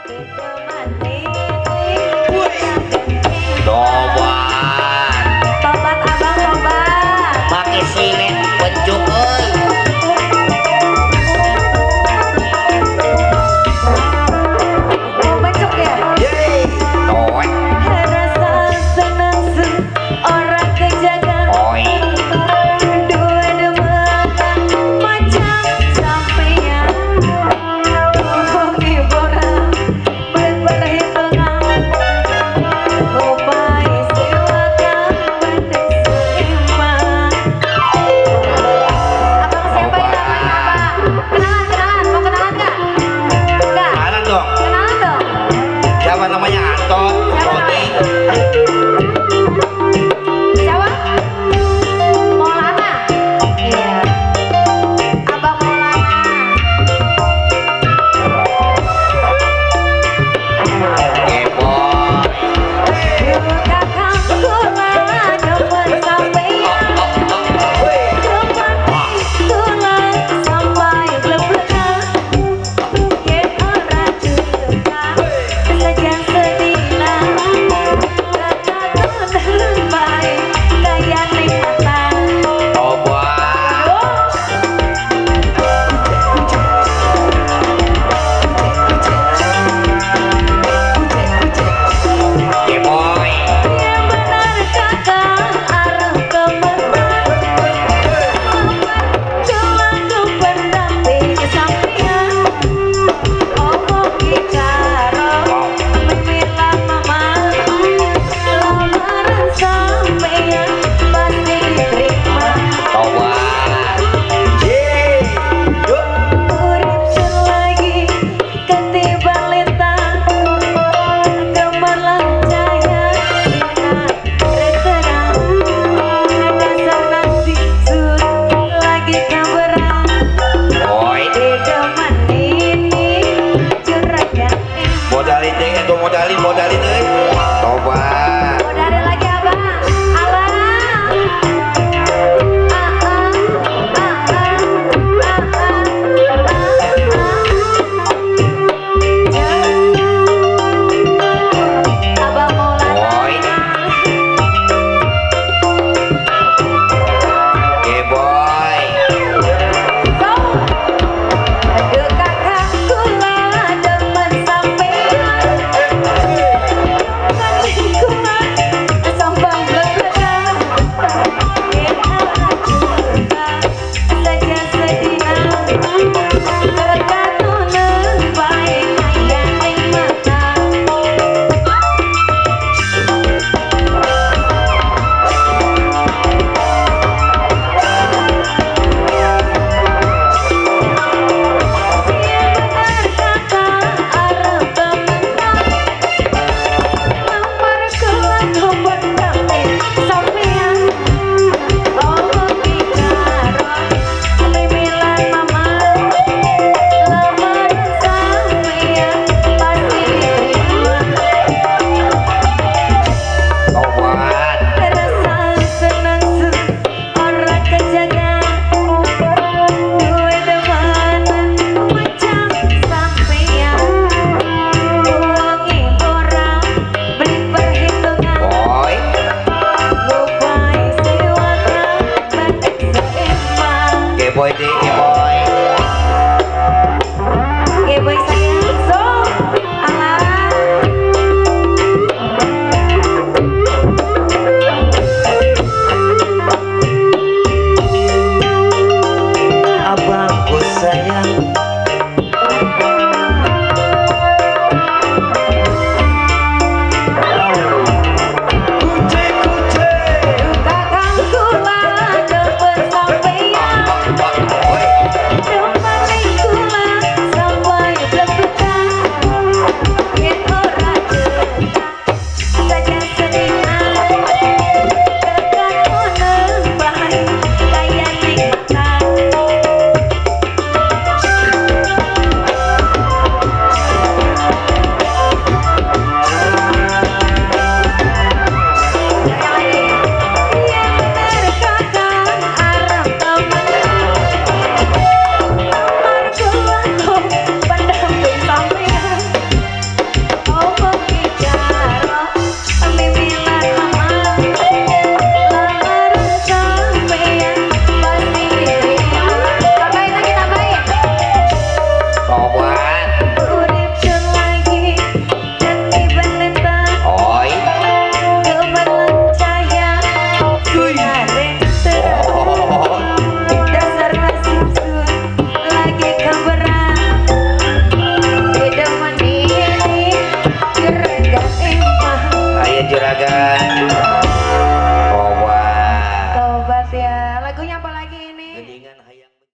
Tobat. Tobat abang tobat. Pake silet pencuk euy. Mau bencuk ya? Yeay. Toek. Rasa senang orang kejaga. Oi. Dua demekan macam sampeyan. Oke bora berperhitungan. Upai silakan pada seiman. Abang siapa ini namanya apa? Kenalan, kenalan, mau kenalan nggak? Nggak? Kenalan dong. Kenalan dong. Siapa namanya? Anton, Siapa Roni. Siapa? Maulana. Iya. Abang Maulana. Keboy. Kakak kula demen sampeyan. Demen kula sampai bleblekan. Yen ora cuka saja sedina. Kakak bae kaya ning mata. Tobat. Keboy. Ya benar kakak arep kemenang. Cuma pendamping sampeyan. Omongi karo mimi lan mama. Lamaran sampeyan pasti diterima. Tobat. Yeay. Yuk. Urip sun lagi ketiban lintang. Gemerlap jaya sinar terang. Dasar nasi sun lagi kaberan. Oi. Dedeman ini juragan Modalin deh, itu modalin, modalin euy. Tobat.